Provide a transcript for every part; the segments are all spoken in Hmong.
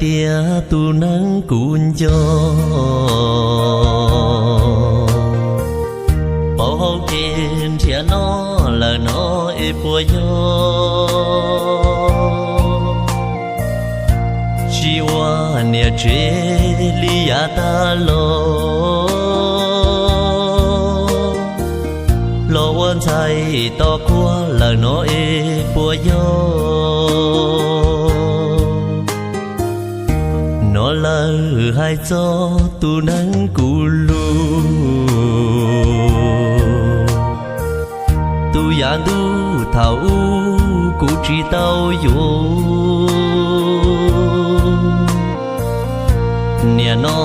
tias tus neeg kuv nco, pauv hau kev nrhiav no lawm no es puas yog? Tsis ua niam tsev li yav tag los, los ua ntxhais tos quaj lawm no es puas yog? Hnov lawv hais txog tus neeg kuv hlub, tus yav ntuj thaum ub kuv tsis tau yuav, niaj no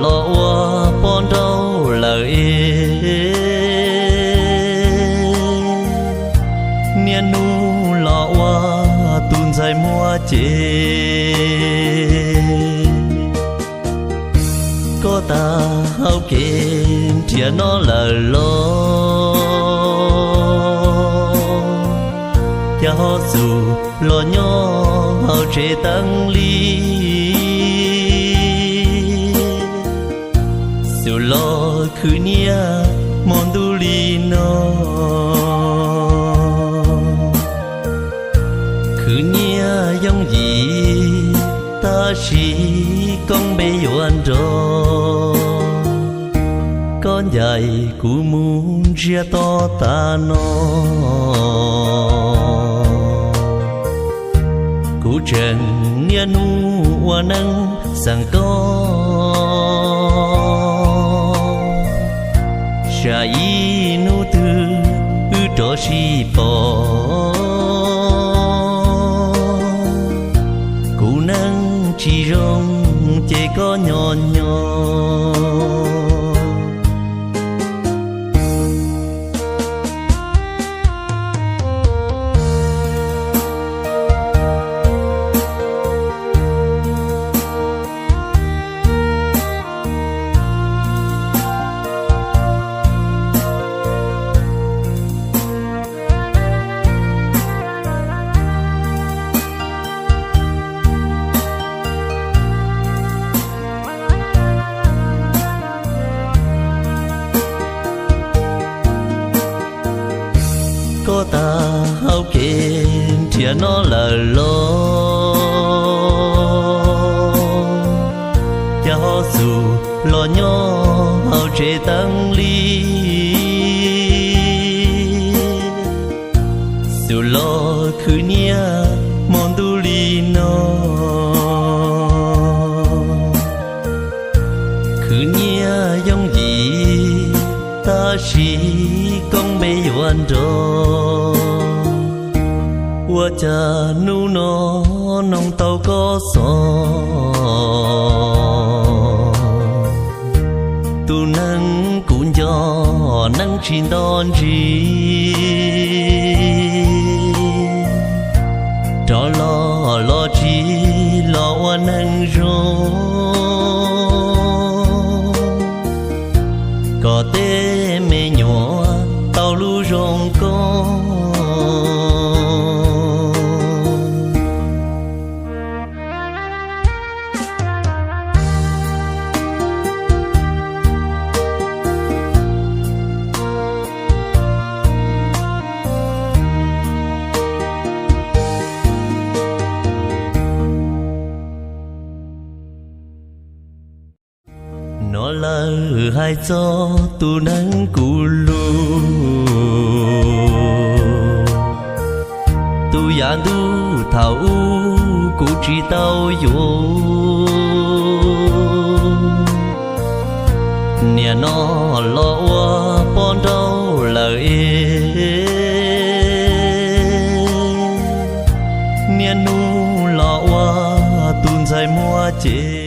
los ua poj nraug lawm es, niaj hnub los ua tus ntxhais muaj ces. Koj tag hau kev nrhiav no lawm los, cas ho xub los nyob hauv tsev teeb li, xub los khwv nyiaj hmo ntuj li no. Khwv nyiaj yooj yim, tab sis koob npe yuav nrog, koj ncaim kuv mus ntsiag to tas no. Kuv tseem niaj hnub ua neej xeem koj, tsam ib hnub twg wb rov sib pom. Kuv neej tsis zoo ces koj nyo nyo. Koj tag hau kev nrhiav no lawm los, cas ho xub los nyob hauv tsev teeb li, xub los khwv nyiaj hmo ntuj li no. Khwv nyiaj yooj yim, tab sis koob npe yuav nrog, ua cas hnub no noog tau koj xov. Tus neeg kuv nco, neeg tsis nto ntsis, rov los los tsis los ua neeg zoo, kom tej me nyuam tau lub zoo koob. Hnov lawv hais txog tus neeg kuv hlub, tus yav ntuj thaum ub kuv tsis tau yuav, niaj no los ua poj nraug lawm es, niaj hnub los ua tus ntxhais muaj ces.